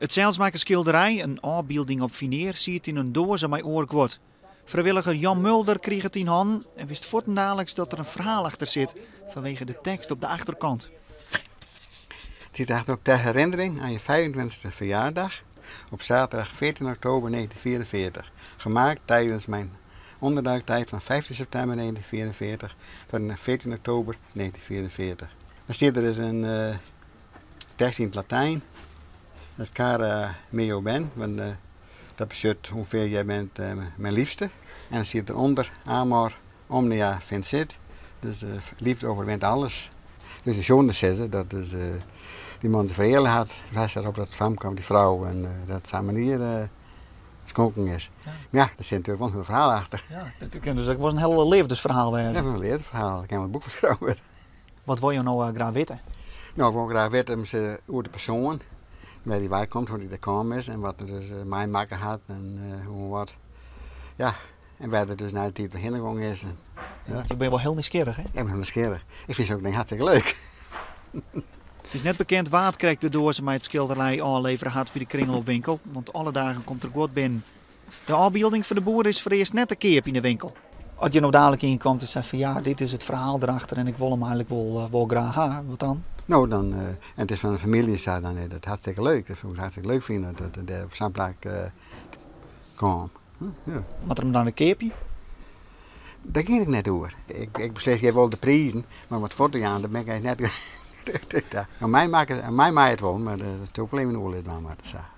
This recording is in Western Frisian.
It selsmakke skilderij, in ôfbylding op finear, siet yn in doaze mei oar guod. Frijwilliger Jan Mulder krige it yn hannen en wist fuortendaliks dat der in ferhaal achter sit fanwege de tekst op de achterkant. Het is achterop ter herinnering aan je 25e verjaardag op zaterdag 14 oktober 1944. Gemaakt tijdens mijn onderduiktijd van 15 september 1944 tot 14 oktober 1944. Dan stiet der dus in eh, tekst yn it Latyn. Dat is cara meo ben, want eh, dat betsjut ûngefear jij bent eh, mijn liefste. En dan stiet derûnder amor omnia vincit. Dus liefde overwint alles. Dus de sjoenen sizze dat dus, dy man dy fereale hat, west op dat famke of dy frou en dat sa'n manier skonken is. Ja. Mar ja, der sit natuerlik wol in hiel ferhaal achter. Ja, dat kin dus ek wol in hiel leafdesferhaal wêze. Ja, in leafdesferhaal. Dêr kin wol in boek foar skreaun wurde. Wat wolle jo no graach witte? No, ik wol graach witte oer de persoan, wêr't hy wei komt, hoe't hy der kaam is en wat er dus meimakke hat en hoe en wat. Ja, en wêr't er dus nei de tiid wer hinne gong is. En, ja. Jo binne wol hiel nijsgjirrich, hè? Ik bin hiel nijsgjirrich. Ik fyn sokke dingen hartstikke leuk. It is net bekend wa't krekt de doaze mei it skilderij ôflevere hat by de kringloopwinkel, want alle dagen komt der guod binnen. De ôfbylding fan de boer is foarearst net te keap yn de winkel. As je no dadlik ien komt en seit fan ja, dit is it ferhaal derachter en ik wol him eigenlik wol, wol graach ha, wat dan? No, dan, en it is fan de famylje sa, dan is dat hartstikke leuk. Dat soe ik hartstikke leuk fine dat it dêr op sa'n plak kaam. Ja. Moat er him dan ek keapje? Dêr gean ik net oer. Ik beslis hjir wol de prizen, mar om it fuort te jaan, dêr bin ik eins net. Oan my makket, oan my mei it wol, mar dat soe ik wol even oerlis dwaan moatte sa.